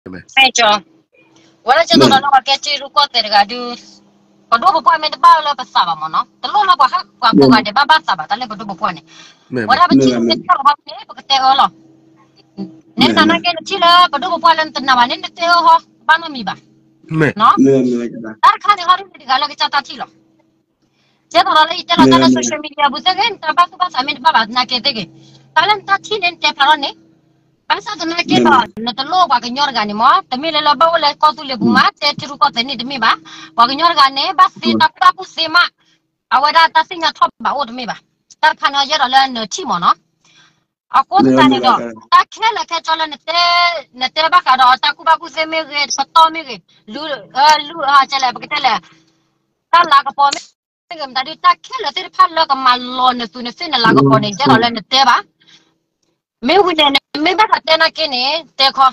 ဝဲဒၣ်ကဲသိးဒီးလၢပှၤကဲထံရူၢ်ကီၢ်သဲးတဂၤဒုး, ပဒိၣ်ပပှၢ်မ့ၢ်တဘၣ်လၢပသးဘၣ်မ့ၢ်နီၤ, တလိၣ်လၢပှၤဟးပှၤကိးဂၤဒဲးဘၣ်ဘၣ်သးဘၣ် တၢ်လၢပဒိၣ်ပပှၢ်န့ၣ်, ဝဲဒၣ်ပထံၣ်န့ၣ် ပကတဲအၢလီၤ, နဲနနာ်က့နထံၣ်လၢပဒိၣ်ပပှၢ်လၢနတနာ်ဘၣ်န့ၣ် နတဲအၢဟီ ဘၣ်နီတမံၤဘၣ်, တၢ်တခါန့ၣ်ဟီဒုးန့ၣ်တဂၤလၢကစၢ်တၢ်ထံၣ်လီၤ. ကဲသိးဒီးလၢယတဲလီၤတၢ်လၢ social media ပူၤသ့ၣ်ဂ့ၤ နတၢ်ဘၣ်သူၣ်ဘၣ်သးမ့ၢ်တဘၣ်ဘၣ်သနာ်က့သ့ၣ်ဂ့ၤ, တၢ်လၢနတၢ်ထံၣ်န့ၣ် နတဲဖျါထီၣ်န့ၣ်, ဘၣ်ဆၣ်သနာ်က့ဒီး နတလိၣ်ပှၤကညီတဂၤန့ၣ်မ့ၢ် တမ့ၢ်လၢလၢဘၣ်အိၣ်လၢကီၢ်သူလ့ၤပူၤမး တဲထံရူၢ်ကီၢ်သဲးန့ၣ်တမ့ၢ်ဘၣ်, ပှၤကညီတဂၤန့ၣ် ဘၣ်သ့တၢ်ကူၣ်ဘၣ်ကူၣ်သ့မး, အဝဲဒၣ်တၢ်သ့ၣ်ညါထီၣ်ဘၣ်အိၣ်တမ့ၢ်ဘၣ်, တၢ်တခါန့ၣ် ယအဲၣ်ဒိးလၢနထံၣ်မ့ၢ်နီၤ, အဃိသတးန့ၣ်ဒီး တၢ်ခဲလၢာ်ခဲဆ့လၢနတဲ, နတဲဘၣ်ဃးဒီးတၢ်ကူၣ်ဘၣ်ကူၣ်သ့မ့ၢ်ဂ့ၤ ပတီၢ်မ့ၢ်ဂ့ၤ, လူ, လူ, ကဲလဲၣ် ပကတဲလဲၣ်, တၢ်လၤကပီၤမ့ၢ်ဂ့ၤ မတၤဒုး တၢ်ခဲလၢာ်သ့ၣ်တဖၣ်လၢကမၤလီၤနသူးနသ့ၣ်နလၤကပီၤန့ၣ် ယအဲၣ်ဒိးလၢနတဲဘၣ် မ့ၢ်ဝံၤန့ၣ် နမ့ၢ်ဘၣ်သးတဲနာ်က့န့ၣ် တဲခီ,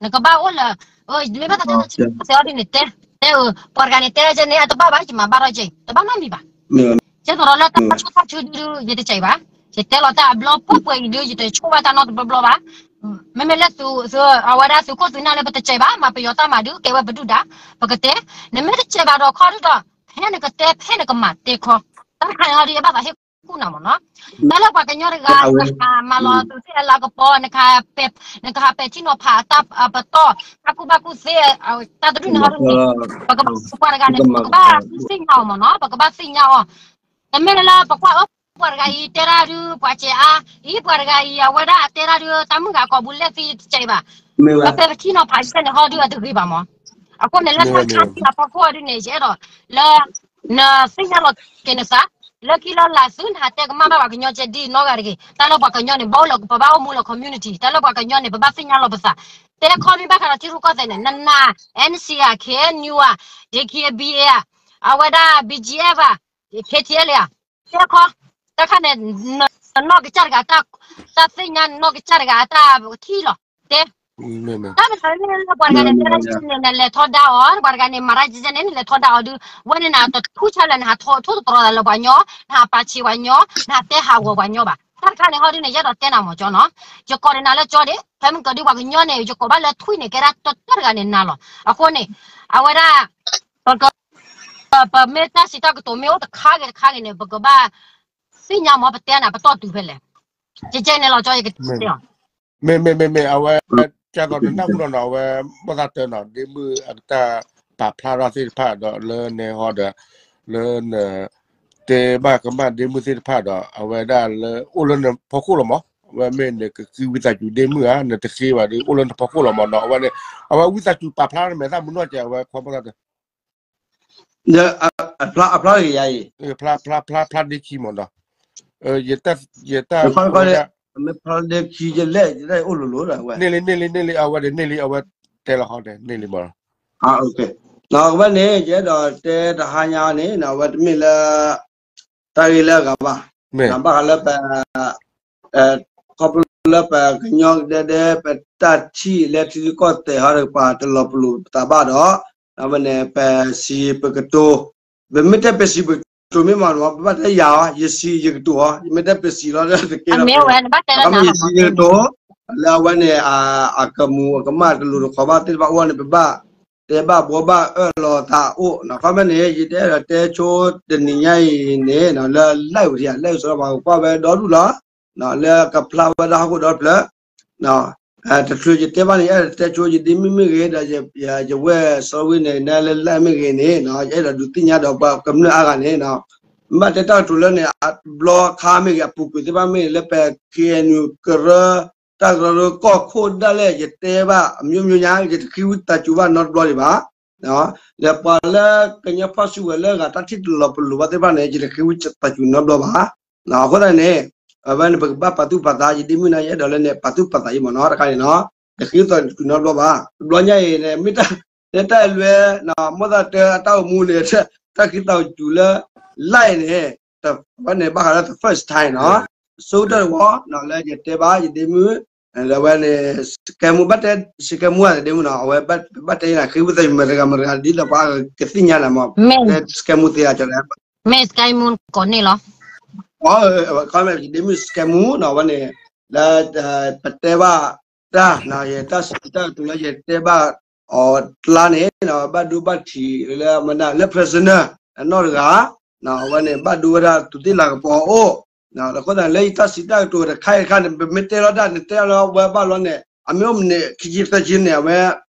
နကဘၣ်အိၣ်လၢ, မ့ၢ်ဘၣ်သးတဲနာ်က့ တဲအီၤဒ်န့ၣ်တဲ, တဲအၢ ပှၤတဂၤန့ၣ်တဲဒ်န့ၣ် အတဘၣ်ဘၣ် ယမၤဘၣ်ထီၣ်က့ၤ တဘၣ်နီတမံၤဘၣ်, ကဲသိးဒီးလၢတၢ်ဆိၣ်တၢ်ထုဒုး ယတစဲးဘၣ်, ယတဲလီၤတၢ်အဘျီပှဲၤပှဲၤအံၤဒုး ယတဆိၣ်ဘၣ်တၢ်နီတဘျီဘျီဘၣ်, မ့မ့ၢ်လၢသုး, အဝဲဒၣ်သုးခိၣ်သုးနၢ်လၢပတစဲးဘၣ် မၤပယီၤတၢ်မၤဒုး ကဲဝဲပဒုၣ်ဒါ, ပကတဲ, နမ့ၢ်တစဲးဘၣ်ဒီးခီဒုးဒီး, ဖဲနကတဲဖဲနကမၤတဲခီ, တၢ်တခါန့ၣ်ဟီဒုး ယဘၣ်သးဟ့ၣ်ကူၣ်နၤမ့ၢ်နီၤ, တၢ်လၢပှၤကညီတဂၤ နကဟးမၤလီၤသူးသ့ၣ်အလၤကပီၤ နကဟးပဲာ်ထံနီၤဖးအတၢ်ပတီၢ် တၢ်ကူၣ်ဘၣ်ကူၣ်သ့, တၢ်တဒူၣ်န့ၣ်ဟီဒုးန့ၣ်, ပကဘၣ်ပှၤတဂၤန့ၣ် ပကဘၣ်သ့ၣ်ညါအီၤမ့ၢ်နီၤ ပကဘၣ်သ့ၣ်ညါအီၤ, တမ့ၢ်လၢလၢပကွၢ်အၢ ပှၤတဂၤအံၤတဲတၢ်ဒုး ပှၤစဲးအါ, အံၤပှၤတဂၤအံၤ အဝဲဒၣ်တဲတၢ်ဒုး တၢ်မုၢ်ဂၤကိာ်ပူၤလဲၣ်သံတစဲးဘၣ်, ပပဲာ်ထံနီၤဖးယဲၢ်န့ၣ်ဟီဒုးအတဂ့ၤဘၣ်မ့ၢ်, အဃိန့ၣ်လၢတၢ်ခါထံအဖီခိၣ်အီၤဒုးန့ၣ် ယအဲၣ်ဒိးလၢ နသ့ၣ်ညါလီၤက့ၤနသး, လၢခံလၢလာ်သု နဟးတဲကမၣ်ဘၣ်ပှၤကညီကဲဒ်နီတဂၤတဂ့ၤ, တၢ်လၢပှၤကညီန့ၣ် ဘၣ်အိၣ်လၢပဘၣ်အိၣ်မူလၢ community, တၢ်လၢပှၤကညီန့ၣ် ပဘၣ်သ့ၣ်ညါလီၤပသး, တဲခီမ့ၢ်ဘၣ်ဃးဒီးထံရူၢ်ကီၢ်သဲးန့ၣ် နနာ် N C R K N U ဧါ, D K B A ဧါ, အဝဲဒၣ် B G F ဧါ, K T L ဧါ, တဲခီ, တၢ်ခါန့ၣ် နနီၢ်ကစၢ်တဂၤ တၢ်သ့ၣ်ညါနနီၢ်ကစၢ်တဂၤ တၢ်ထံၣ်လီၤ, တဲ တၢ်မနုၤလၢပှၤတဂၤန့ၣ် တဲဒ်န့ၣ် နလဲၤထီဒါအီၤ, ပှၤတဂၤန့ၣ် မၤဒ်န့ၣ် နလဲၤထီဒါအီၤဒုး, ဝဲန့ၣ်နၤ တထူၣ်ဆါလၢနဟးထိၣ်သတြီၤသးလၢပှၤကညီ, နဟးပာ်ဆံးပှၤကညီ, နဟးတဲဟးဂီၤပှၤကညီဘၣ်, တၢ်တခါန့ၣ်ဟီဒုးန့ၣ် ယအဲၣ်ဒိးတဲနၤမ့ၢ်ကၠီနီၤ, ယကိးန့ၢ်နၤလၢကၠီဒၣ်, ဖဲမုၢ်ကီၤဒုးပှၤကညီန့ၣ် ယကိးဘၣ်လၢထွံၣ်န့ၣ် ကဲဒၣ်တၢ်တဂၤန့ၣ်နၤလီၤ, အဃိန့ၣ်, အဝဲဒၣ် ပက ပမ့ၢ်တၢ်စံးတၢ်ကတိၤမ့ၢ်အိၣ်တခါဂ့ၤတခါဂ့ၤန့ၣ် ပကဘၣ်သ့ၣ်ညါမ့ၢ် ပတဲနၤပတီၢ်တုၤဖဲလဲၣ်, ကဲကဲန့ၣ်လီၤကၠီ ယကတဲအီၤ, မ့မ့မ့မ့ အဝဲ ကဲသိးနနၢ်ဟူဒီးနီၤ အဝဲ ဘၣ်သးတၢ်နီၤ ဒ့မုၣ်အကတၢ်ပာ်ဖျါထီၣ်သ့ၣ်တဖၣ်ဒီးလၢနဟီဒီး လၢန တဲဘၣ်ကမၣ်ဒ့မုၣ်သ့ၣ်တဖၣ်ဒီး အဝဲဒၣ်လၢအိၣ်လၢနဖီခိၣ်လီၤမး, အဝဲမ့ၢ်နကဃ့ဝံသးစူၤဒ့မုၣ်ဧါ နတဃ့ဘၣ်ဒီး အိၣ်လၢနဖီခိၣ်လီၤမးနီၤ, အဝဲန့ၣ် အဝဲဝံသးစူၤပာ်ဖျါထီၣ်မ့ၢ်သၣ်မုၢ်နီၢ်ကဲ အဝဲခွါဘၣ်သးတၢ် အဖျါ အဖျါတဂ့ၤယါအံၤ, ဖျါ ဖျါ ဖျါ ဖျါဒ့ခံမးနီၤ, ယတၢ် ယတၢ် မ့ၢ်ဖျါဒ့ခံယလဲၣ် ယတၢ်အိၣ်လိၤလိၤဒီးဝဲ, န့ၢ်လံ န့ၢ်လံ န့ၢ်လံ အဝဲန့ၣ် န့ၢ်လံ အဝဲတဲလီၤဟီန့ၣ် န့ၢ်လံမးနီၤ, အဝဲန့ၣ် ယအဲၣ်ဒိးတဲတဟါညါန့ၣ် အဝဲတမ့ၢ်လၢ တၢ်ဂ့ၢ်လၢအဂၤဘၣ်, ဘၣ်ဃးလၢပ ခီဖျိလၢပကညီကဒဲဒဲ ပတၢ်ထံၣ်လၢထံရူၢ်ကီၢ်သဲးဟီဒီး ပှၤတလီၤပလိာ်ပသးဘၣ်ဒီး အဝဲန့ၣ် ပစံးပကတိၤ, ပမ့ၢ်တဲပစံးပကတိၤမ့ၢ်မးနီၤ ပဘၣ်တဲယၤအီၤ ယစံးယကတိၤအီၤ ယမ့ၢ်တဲပစံးလီၤတကဲလီၤ, ယစံးယကတိၤ, လၢအဝဲန့ၣ် အကမူးအကမၣ်တလိၤတခီဘၣ်သ့ၣ်တဖၣ်အိၣ်န့ၣ် ပဘၣ်တဲဘၣ်ဘှီဘၣ်အၢၣ်လီၤသးအိၣ်နီၤ, ခီဖျိန့ၣ် ယတဲဒီးတဲဆိတနံၤညါအံၤန့ၣ် လၢ live ဝံၤ live စရီပှၤကကွၢ်ဝဲဒီဒူၣ်လီၤ လၢကဖျါဝဲဒၣ်ဟီၣ်ခိၣ်ဒီဖျၢၣ်, တချုးယတဲဘၣ်န့ၣ် ယအဲၣ်ဒိးတဲဆိယဒ့မုၣ်မ့ၢ်ဂ့ၤ ဒီးယဝဲၢ်စီဝံန့ၣ် လၢ live မ့ၢ်ဂ့ၤန့ၣ် ယအဲၣ်ဒိးဒုးသ့ၣ်ညါဒီးပှၤကမျၢၢ်အါဂၤန့ၣ် ဘၣ်တဲတၢ်ကတိၤလၢန့ၣ် အဘျီခါမ့ၢ်ဂ့ၤ အပူၤကွံာ်သ့ၣ်တဖၣ်မ့ၢ်ဂ့ၤ လၢပ K N U ကရၢ တၢ်ကရၢကီၢ်ခိၣ်ဒၣ်လဲာ် ယတဲဘၣ်အမျိုးမျိုးညါ ယတဃ့ဝံသးစူၤဘၣ်နီတဘျီဒံးဘၣ် လၢပှၤလၢကညီဖီၣ်စုကဝဲၤလၢအဂၤတၢ်ထံၣ်တလီၤပလိာ်ဘၣ်သ့ၣ်တဖၣ်န့ၣ် ယတဃ့ဝံသးစူၤနီတဘျီဘၣ်. အဃိသတးန့ၣ် အဝဲန့ၣ် ပကဘၣ်ပာ်သူၣ်ပာ်သး ယဒ့မုၣ်န့ၣ် ယအဲၣ်ဒိးလၢန့ၣ် ပာ်သူၣ်ပာ်သးအံၤမ့ၢ်နီၤ တခါန့ၣ်နီၤ တဃ့ဝံသးစူၤနီတဘျီဘၣ်. တဘျီညါအံၤန့ၣ် မ့ၢ်တၢ် လၢတၢ်အလွဲ မိၢ်သးတၢ်အတၢ်အိၣ်မူန့ၣ် တၢ်ဃ့သးစူၤလၢ live န့ၣ် ဝဲန့ၣ် ဘၣ်ဃးလၢ the first time နီၤ ဆိကတၢၢ်တဝီ လၢယတဲဘၣ်ယဒ့မုၣ် ဒီးဝဲန့ၣ် စကဲမူ ဘၣ်တဲ စကဲမူ အတဒ့မုၣ်နီၤ အဝဲဘၣ်တဲယၤ ဃ့ဝံသးစူၤ မတၤတဂၤမတၤတဂၤ ဒ်သိးပှၤကသ့ၣ်ညါနၤမး စကဲမူသ့ဧါ ကၠီလဲၣ် မ့ၢ်စကဲမူကိးန့ၣ်လီၤ ခီမ့ၢ်ဒ့မုၣ်စကဲမူနီၤ ဝဲန့ၣ် လၢ ပတဲဘၣ် တၢ် ယတၢ်စံးတၢ်ကတိၤလၢယတဲဘၣ်အီၤတလါန့ၣ် ဘၣ်ဒိဘၣ်ထံးလၢမနုၤလၢ prisoner အနီၢ်တဂၤ အဝဲန့ၣ် ဘၣ်ဒိဝဲဒၣ်သူးသ့ၣ်လၤကပီၤအအိၣ် အဃိသတးလၢယတၢ်စံးတၢ်ကတိၤတခါအံၤတခါန့ၣ် ပမ့ၢ်တဲလီၤတၢ်န့ၣ် တဲလီၤဝဲဘၣ်လီၤန့ၣ် အမ့ၢ်အိၣ်မနုၤခံဆံသၢဆံန့ၣ် အဝဲ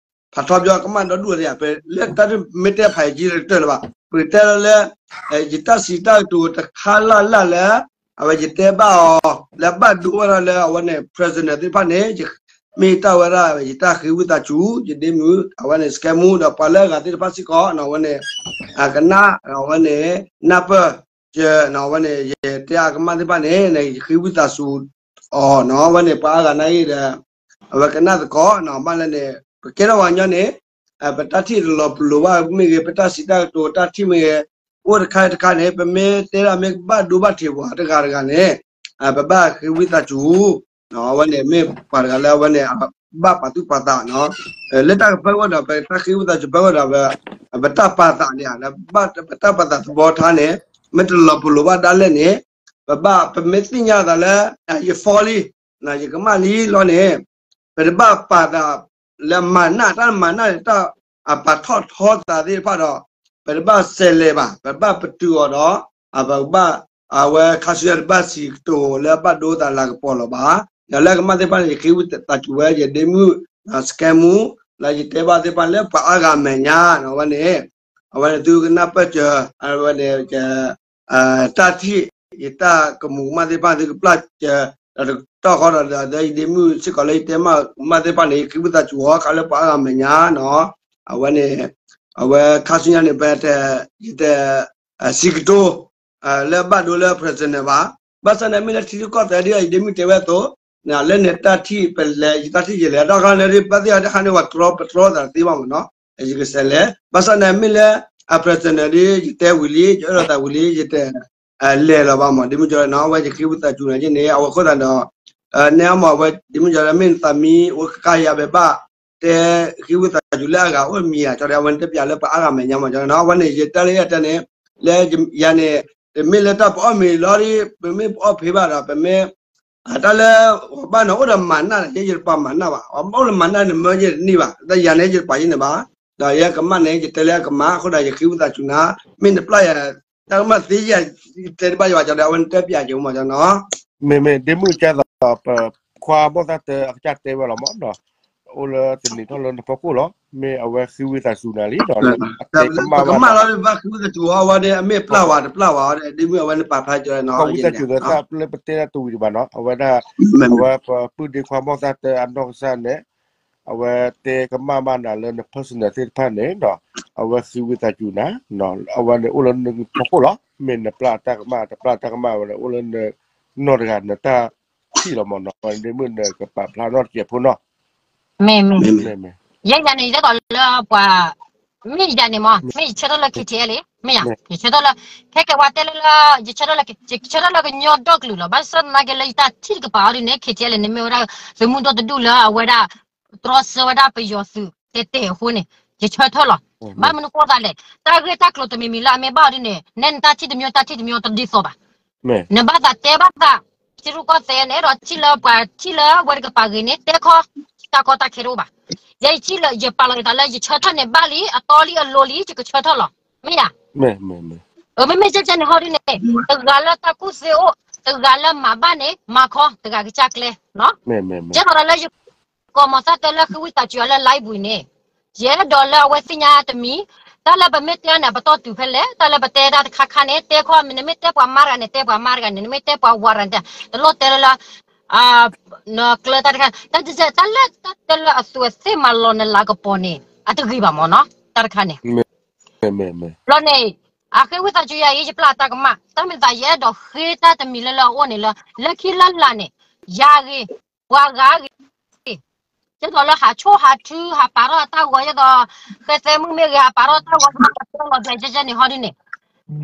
ဖးထီပၠီကမၣ်ဒီဒူၣ်သ့ၣ် လၢတၢ်မ့ၢ်တဲဖးယံာ်ကံလၢကတၢၢ်လၢၤဘၣ် ပကတဲလီၤလၢ ယတၢ်စံးတၢ်ကတိၤတခါလၢ်လၢ်လၢ အဝဲယတဲဘၣ်အီၤ လၢဘၣ်ဒိဝဲဒၣ်လၢအဝဲန့ၣ် prisoner သ့ၣ်တဖၣ်န့ၣ် မ့ၢ်တၢ်ဝဲဒၣ် ယတၢ်ဃ့ဝံသးစူၤ ယဒ့မုၣ် အဝဲန့ၣ် စကဲမူ ဒီးပှၤလၢအဂၤသ့ၣ်တဖၣ်စ့ၢ်ကီး အဝဲန့ၣ် အကနၣ် အဝဲန့ၣ် နၢ်ပၢၢ် က အဝဲန့ၣ် ယတဲအကမၣ်သ့ၣ်တဖၣ်န့ၣ် ယဃ့ဝံသးစူၤအီၤနီၤ အဝဲန့ၣ် ပှၤအါဂၤနာ်အံၤဒီး အဝဲကနၣ်သကိးနီၤ ဘၣ်လၢန့ၣ် ပကဲထီၣ်ပှၤကညီန့ၣ် ပတၢ်ထံၣ်တလီၤပလိာ်ဘၣ်မ့ၢ်ဂ့ၤ ပတၢ်စံးတၢ်ကတိၤတၢ်ထံၣ်မ့ၢ်ဂ့ၤ အိၣ်တခါတခါန့ၣ် ပမ့ၢ်တဲဒၣ်မ့ၢ်ဘၣ်ဒိဘၣ်ထံးပှၤတဂၤတဂၤန့ၣ် ပဘၣ်ဃ့ဝံသးစူၤ အဝဲန့ၣ်မ့ၢ်ပှၤတဂၤလၢအဝဲန့ၣ် ဘၣ်ပာ်သူၣ်ပာ်သးနီၤ လၢတၢ်ကပၢဝဲဒီး ပတၢ်ဃ့ဝံသးစူၤပၢဝဲဒီး ပတၢ်ပာ်သးန့ၣ် ပတၢ်ပာ်သးသဘီထါန့ၣ် မ့ၢ်တလီၤပလိာ်ဘၣ်ဒၣ်လဲာ်န့ၣ် ပဘၣ်ပမ့ၢ်သ့ၣ်ညါသးလၢ ယ fall လံ ယကမၣ်လံလီၤန့ၣ် ပတဘၣ်ပာ်သးလၢမၤနၢၤ တၢ်မၤနၢၤန့ၣ် တၢ်အပာ်ထီၣ်ထီသးသ့ၣ်တဖၣ်ဒီး ပတဘၣ်စဲးလဲၤဘၣ် ပတဘၣ်ပတုာ်အီၤဒီး ပကဘၣ် အဝဲခါဆူညါတဘၣ်စံးကတိၤလၢဘၣ်ဒိသးလၤကပီၤလီၤဘၣ် ဒီးလၢအကမၣ်သ့ၣ်တဖၣ်န့ၣ် ယဃ့ဝံသးစူၤဝဲ ယဒ့မုၣ် စကဲမူ လၢယတဲဘၣ်သ့ၣ်တဖၣ်လၢပှၤအါဂၤမဲာ်ညါ အဝဲန့ၣ် အဝဲန့ၣ်သုကနၢ်ပၢၢ်စၢၤ အဝဲန့ၣ် တၢ်ထံၣ် ယတၢ်ကမူးကမၣ်သ့ၣ်တဖၣ်သုကပျၢ်စၢၤ ဒီးတကတီၢ်ဃီဒီး ဒီးယဒ့မုၣ်စ့ၢ်ကီးလၢယတဲမၣ်ကမၣ်သ့ၣ်တဖၣ်န့ၣ် ယဃ့ဝံသးစူၤအီၤ ခါလၢပှၤအါဂၤမဲာ်ညါနီၤ အဝဲန့ၣ် အဝဲခါဆူညါန့ၣ် ပ ယတ စံးကတိၤ လၢဘၣ်ဒိလၢ prisoner ဘၣ် ဘၣ်ဆၣ်န့ၣ်မ့ၢ်လၢထံရူၢ်ကီၢ်သဲးဒ်ယဒ့မုၣ်တဲဝဲအသိး လၢန့ၣ်တၢ်ထံၣ်ပလဲၤ ယတၢ်ထံၣ်ယလဲၤ တၢ်ခါန့ၣ်ဒ်ဘၣ်သ့ၣ်တခါန့ၣ် ပတြီပတြီသးတသ့ဘၣ်မ့ၢ်နီၤ ယကစဲးလဲၤ ဘၣ်ဆၣ်န့ၣ်မ့ၢ်လၢ အ prisoner ဒ်ယတဲဝံၤလံ ယအၢၣ်လီၤသးဝံၤလံ ယတ လဲၤလီၤဘၣ်မ့ၢ် ဒ့မုၣ်ကီၤလၢနီၤ အဝဲယဃ့ဝံသးစူၤန့ၣ်န့ၣ် အဝဲအဃိသတးဒီး နဲအါမး အဝဲဒ့မုၣ်ကီၤလၢ မ့ၢ်နသးမံအိၣ်ကကါယၤဘဲဘၣ် တဲဃ့ဝံသးစူၤလၢအဂၤအိၣ်မံၤဧါ ကၠီဒီး အဝဲန့ၣ်တဲပၠးလၢပှၤအါဂၤမဲာ်ညါမ့ၢ်ကၠီနီၤ အဝဲန့ၣ် ယတဲလၢယတဲန့ၣ် လၢယၤန့ၣ် တမ့ၢ်လၢတၢ်ပအီၣ်မ့ၤလီၤဒ် ပမ့ၢ်ပအီၣ်ဖံးဘၣ်ဒီး ပမ့ၢ် တၢ်လၢ ဘၣ်နီၤအိၣ်ဒီးမၤနၢၤန့ၣ် ယတပာ်မၤနၢၤဘၣ် အိၣ်လၢမၤနၢၤန့ၣ် မၢယတန့ၢ်ဘၣ် တၢ်ယၤန့ၣ် ယတပာ်ယန့ၣ်ဘၣ် ဒီးယကမၣ်န့ၣ် ယတဲလၢအကမၣ် အဃိဒီးယဃ့ဝံသးစူၤနၤ မ့ၢ်နပျၢ်ယၤ တၢ်ကမၣ်သ့ယၤ ယတဲတဘၣ်ယၤဘၣ် ကၠီဒီး အဝဲန့ၣ်တဲပၠးက့ၤမ့ၢ်ကၠီနီၤ မ့မ့ၢ်ဒ့မုၣ်ကၢ်သိး ပခွါဘီၣ်သၣ်တၢအကစၢ်တဲဝဲလီၤမ့ၢ်နီၤ အိၣ်လၢတနံၤထီၣ်လၢနဖီခိၣ်လီၤ မ့ၢ်အဝဲဃ့ဝံသးစူၤနၤလံဒီး အတဲကမၣ်ဘၣ်ဒီး ပကမၣ်လီၤ ဘၣ်ဃ့ဝံသးစူၤအီၤ အဝဲန့ၣ် အမ့ၢ်ပျၢ်ဝဲတပျၢ်ဝဲ ဒ့မုၣ်အဝဲန့ၣ်ပာ်ဖျါကၠီနီၤ ဃ့ဝံသးစူၤသးလၢပတဲတၢ်တဝံၤဒံးဘၣ်နီၤ အဝဲဒၣ် အဝဲပပုၢ်ဒ့ခွါဘီၣ်သၣ်တၢအနီၢ်ကစၢ်န့ၣ် အဝဲတဲကမၣ်ဘၣ်နၤလၢန personal သ့ၣ်တဖၣ်န့ၣ်ဒီး အဝဲဃ့ဝံသးစူၤနၤ အဝဲန့ၣ်အိၣ်လၢနဖီခိၣ်လီၤ မ့ၢ်နပျၢ်တၢ်ကမၣ်တပျၢ်တၢ်ကမၣ်ဝဲန့ၣ် အိၣ်လၢနနီၢ်တဂၤနတၢ်ထံၣ်လီၤမ့ၢ်နီၤ ဒ့မုၣ်နကပာ်ဖျါနီၢ်တစဲးဖိနီၤ မ့ၢ်မ့ၢ် မ့ၢ် ယဲယၤန့ၣ် ယတဲသိးလၢပှၤ မ့ၢ်ယၤန့ၣ်မ့ၢ် မ့ၢ်ယဆၢထၢၣ်လၢ K T L လံ မ့ၢ်ယၤ ယဆၢထၢၣ်လၢ ခဲကဲဝဲတဲလၢလၢ ယဆၢထၢၣ်လၢ ယဆၢထၢၣ်လၢကညီဒီကလုာ်လီၤ ဘၣ်ဆၣ်သနာ်က့လၢယတၢ်ထံၣ်တကပၤအီၤဒ်န့ၣ် K T L န့ၣ် မ့ၢ်ဝဲဒၣ် သုးမုၢ်ဒိၣ်တဒူၣ်လၢအဝဲဒၣ် တြီဆၢဝဲဒၣ်ပယီၤသုးတဲတဲအဃိန့ၣ် ယဆၢထၢၣ်လီၤ ဘၣ်မနုၤဃိသတးလဲၣ် တၢ်ဂ့ၢ်တၢ်ကျိၤတမံၤမံၤလၢအမ့ၢ်ဘၣ်အီၤဒ်န့ၣ် နဲနတၢ်ထံၣ်တမံၤတၢ်ထံၣ်တမံၤတဒ်သိးဘၣ် နဘၣ်သးတဲဘၣ်သး ထံရူၢ်ကီၢ်သဲးန့ၣ် အဲၣ်ဒိးထံၣ်လၢပှၤထံၣ်လၢဝဲတကပၤဂ့ၤန့ၣ် တဲခီ တၢ်ကီတၢ်ခဲတအိၣ်ဘၣ် ယဲယထံၣ်လၢ ယပာ်လီၤယသးလၢယဆၢထၢၣ်န့ၣ်ဘၣ်လံ အတီလံအလိၤလံ ယကဆၢထၢၣ်လီၤ မ့ၢ်ယၤ မ့မ့ၢ်ကဲကဲန့ၣ်ဟီဒ်န့ၣ် တဂၤလၢတၢ်ကူၣ်သ့အိၣ် တဂၤလၢမၤဘၣ်န့ၣ် မၤခီ တဂၤကစၢ်ကျဲ ကဲသိးဒီးလၢယ ကီၢ်မီၤသၣ်တဲလၢဃ့ဝံသးစူၤအီၤလၢ live ပူၤန့ၣ် ယအဲၣ်ဒိးလၢအဝဲသ့ၣ်ညါတမံၤ တၢ်လၢပမ့ၢ်တဲန့ၣ် ပတီၢ်တုၤဖဲလဲၣ် တၢ်လၢပတဲတၢ်တခါခါန့ၣ် တဲခီ နမ့ၢ်တဲပှၤမါတဂၤန့ၣ် တဲပှၤမါတဂၤန့ၣ် နမ့ၢ်တဲပှၤဝၤတဂၤန့ၣ် တလိၣ်တဲလၢလၢ နကျၢတၢ်တခါ တၢ်တစဲး တၢ်လၢတၢ်တဲလၢအသူးအသ့ၣ်မၤလီၤနလၤကပီၤန့ၣ် အတဂ့ၤဘၣ်မ့ၢ်နီၤ တၢ်တခါန့ၣ် ဘျီန့ၣ် အဃ့ဝံသးစူၤယၤအံၤ ယပျၢ်တၢ်ကမၣ် တၢ်မ့ၢ်သးယအဲၣ်ဒိးဃ့တၢ်တမံၤလၢလၢအအိၣ်န့ၣ်လၢ လၢခံလၢလာ်န့ၣ် ယၤဂ့ၤ ပှၤဂၤဂ့ၤ ကဲသိးလၢဟးဆိၣ်ဟးထု ဟးပာ်ထီၣ်အတၢ်ဂီၤ ကဲသိး ဃဲသဲမုၣ်မ့ၢ်ဂ့ၤ ဟးပာ်ထီၣ်တၢ်ဂီၤ ဟးပာ်ထီၣ်လီၤပျဲကဲကဲန့ၣ်ဟီဒ်န့ၣ်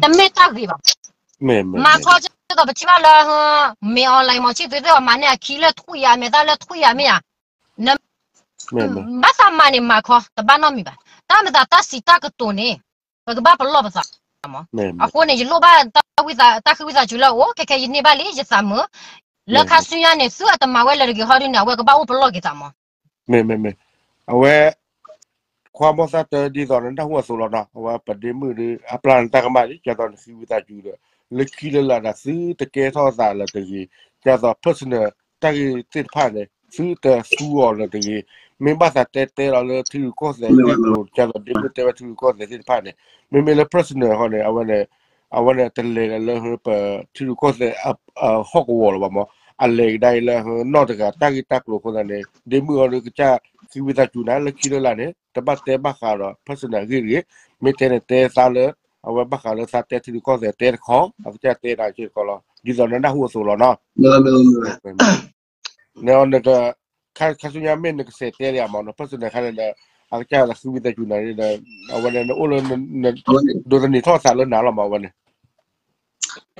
တမ့ၢ်တၢ်ဂ့ၤဘၣ် မၤခီကဲသိးပထံၣ်ဘၣ်လၢ မ့ၢ် online မ့ၢ်ဆံၣ်သုသ့ၣ်အီၤမၤန့ၢ်အခံလၢထွံၣ်ယၤ အမဲာ်သၣ်လၢထွံၣ်ယၤမ့ၢ်ယၤ န ဘၣ်သးမၤန့ၣ်မၤခီ တဘၣ်နီတမံၤဘၣ် တၢ်မ့ၢ်သးတၢ်စံးတၢ်ကတိၤန့ၣ် ပကဘၣ်ပလီၢ်ပသးမး အဃိန့ၣ် ယလိၣ်ဘၣ်တၢ်ဃ့ဝံသးစူၤလၢအအိၣ် ခဲခဲယန့ၢ်ဘၣ်လံ ယသးမုာ် လၢခါဆူညါန့ၣ် သုအတမၤဝဲလၢၤတဂ့ၤဟီဒ်န့ၣ် အဝဲကဘၣ်အိၣ်ပလီၢ်က့ၤသးမး မ့ၢ် မ့ၢ် မ့ၢ်, အဝဲ ခွါမီၢ်သၣ်တၢ ဒ်သိးနနၢ်ဟူအသိးလီၤနီၤ, အဝဲပဒ့မုၣ်ဒီး အပျၢ်နတၢ်ကမၣ်လံ, ကၢ်သိးနဃ့ဝံသးစူၤဒီး လၢခံလၢလာ်ဒီး သုတကဲထီၣ်သးလၢၤတဂ့ၤ, ကၢ်သိး personal တၢ်ဂ့ၢ်သ့ၣ်တဖၣ်န့ၣ် သုတသူအီၤလၢၤတဂ့ၤ, မ့ၢ်ဘၣ်သးတဲတဲလီၤလၢထံရူၢ်ကီၢ်သဲးဂ့ၢ်ကျိၤ ကၢ်သိးဒ့မုၣ်တဲဝဲထံရူၢ်ကီၢ်သဲးသ့ၣ်တဖၣ်န့ၣ် မ့မ့ၢ်လၢ personal ဟီန့ၣ် အဝဲန့ၣ် အဝဲန့ၣ်တလဲၤလၢပထံရူၢ်ကီၢ်သဲး ဟီၣ်ကဝီၤလၢၤဘၣ်မး, အလဲၤကဒါအံၤလၢနီၢ်တဂၤတၢ်ဂ့ၢ်တၢ်ကျိၤအဃိသတးန့ၣ် ဒ့မုၣ်အီၤဒီးကစၢ်ဃ့ဝံသးစူၤနၤ လၢခံလၢလာ်န့ၣ် တဘၣ်တဲဘၣ်ဃးဒီး personal အဂ့ၢ်တဂ့ၤ, မ့ၢ်တဲန့ၣ်တဲသးလၢ အဝဲဘၣ်ဃးလၢသးတဲထံရူၢ်ကီၢ်သဲးတဲတခီ, အကစၢ်တဲနၤစ့ၢ်ကီးလီၤ, ဒ်သိးနနၢ်ဟူအသိးလီၤနီၤ. န့ၣ်နက ခါဆူညါမ့ၢ်နကစဲးတဲလံဧါမးနီၤ, personal ခါန့ၣ်ဒီး အကစၢ်ဃ့ဝံသးစူၤနၤဒီး အဝဲန့ၣ်နအိၣ်လၢ ဒိးသန့ၤထီၣ်သးလၢနၤလီၤမး အဝဲန့ၣ်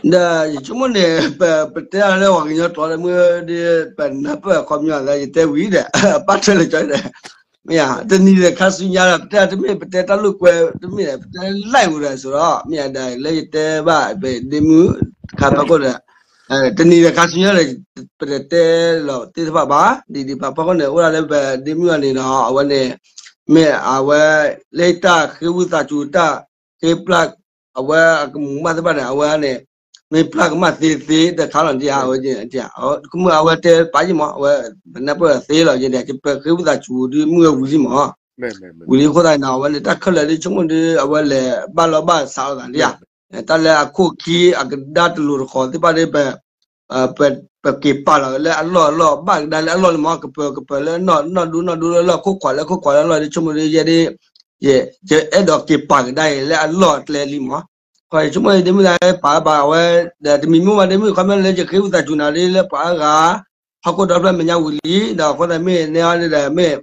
ဒီးယဆိကမိၣ်န့ၣ် ပ ပတဲအီၤလၢပှၤကညီကျိာ်လၢမုၢ်ဒီး ပနၢ်ပၢၢ်အခီပညီလၢယတဲဝံၤဒီး ပာ်ထွဲလၢကီဒီး မ့ၢ်ဧါ, တနံၤဒီးခါဆူညါဒီး ပတဲတမ့ၢ် ပတဲတၢ်လိာ်ကွဲ တမ့ၢ်ဒီး ပတဲလၢအူဒီးစိဒီး မ့ၢ်ဧါ, ဒီးလၢယတဲဘၣ် ပဒ့မုၣ်တခါဖီခိၣ်ဒီး တနံၤဒီးခါဆူညါဒီး ပတတဲလီၤသ့ၣ်တဖၣ်ဘၣ်, ဒ်ဒ်ပာ်ဖီခိၣ်န့ၣ် အိၣ်ဒၣ်လၢပဒ့မုၣ်အီၤန့ၣ်ဒီး အဝဲန့ၣ် မ့ၢ်အဝဲ လၢတၢ်ဃ့ဝံသးစူၤတၢ် ဃ့ပျၢ် အဝဲအကမူးမးသ့ၣ်တဖၣ်န့ၣ် အဝဲန့ၣ် မ့ၢ်ပျၢ်ကမၣ်သ့သ့တခါလီၤဒ်ဧါ, အဝဲ ကမုၢ်အဝဲတဲပာ်ယံာ်မး အဝဲ ပနၢ်ပၢၢ်သ့လီၤယဲန့ၣ် ပဃ့ဝံသးစူၤဒ်မုၢ်ဝံၤလံမး, ဝံၤလံအဃိသတးန့ၣ် အဝဲန့ၣ်တၢ်ခဲလၢာ်ဒ်ဆိကမိၣ်ဒီး အဝဲလဲၤဘၣ်လီၤဘၣ်စးလိာ်သးဒ်ဧါ, တၢ်လၢအခိၣ်ခံအကဒါတလိၤတဃီၤသ့ၣ်တဖၣ်ဒီး ပ ပက့ၤပာ်လီၤလၢအလီၢ်အလီၢ် ဘၣ်ကဒါလၢအလီၢ်လံမး ကပၢၤကပၢၤလၢနီၢ်ဒူနီၢ်ဒူလၢလီၢ် ခိၣ်ခွးလၢခိၣ်ခွးလၢလီၢ် ဒ်ဆိကမိၣ်ဒီးယဲဒ် ယအဲၣ်ဒိးက့ၤပာ်ကဒါအံၤလၢအလီၢ်အကျဲလံမး, ခီယဆိကမိၣ်ဒ်မုၢ်လၢပာ်ဘၣ်အဝဲ ဒီးတမံၤမ့ၢ်မးဒ်မုၢ်ခီမ့ၢ်လၢယဃ့ဝံသးစူၤနၤလံလၢပှၤအါဂၤ ဟီၣ်ခိၣ်ဒီဖျၢၣ်မဲာ်ညါဝံၤလံ ဒီးအဃိသတးမ့ၢ်နဲအီၤဒီးမ့ၢ်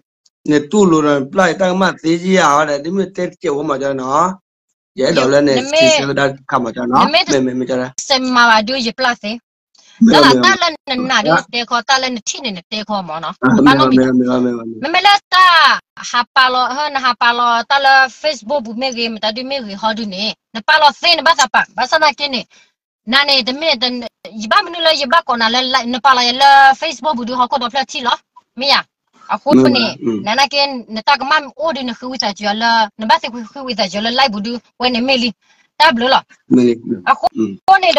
နတူၢ်လိာ်ဒီးနပျၢ်ယတၢ်ကမၣ်သ့ကယၤဟီဒီး ဒ်မုၢ်တဲတကဲးဝဲမးကၠီနီၤ ယအဲၣ်ဒိးလၢန့ၣ် စံးဆၢကဒါခါမးကၠီနီၤ မ့မ့ၢ် စဲးမၤဘၣ်ဒုးယပျၢ်သ့, တၢ်လၢတၢ်လၢနနာ်ဒီးနတဲခီ တၢ်လၢနထံၣ်န့ၣ်နတဲခီမးနီၤ ဘၣ်နီတမံၤ မ့မ့ၢ်လၢတၢ်ဟးပာ်လီၤ နဟးပာ်လီၤတၢ်လၢ Facebook ပူၤမ့ၢ်ဂ့ၤ မတၤဒုမ့ၢ်ဂ့ၤဟီဒုန့ၣ် နပာ်လီၤသ့နဘၣ်သးပာ် ဘၣ်ဆၣ်သနာ်က့န့ၣ် နၤန့ၣ် တမ့ၢ် ယဘၣ်မနုၤလၢယဘၣ်ကိးနၤလၢ နပာ်လီၤယၤလၢ Facebook ပူၤဒုးဟီၣ်ခိၣ်ဒီဖျၢၣ်ထံၣ်လီၤ မ့ၢ်ယၤ အဃိန့ၣ် နနာ်က့ နတၢ်ကမၣ်အိၣ်ဒုးနဃ့ဝံသးစူၤလၢ နဘၣ်သ့ဃ့ဝံသးစူၤလၢ live ပူၤဒုး ဝဲန့ၣ်မ့ၢ်လံ တၢ်ဘျုးလီၤ အဃိန့ၣ်ဒီး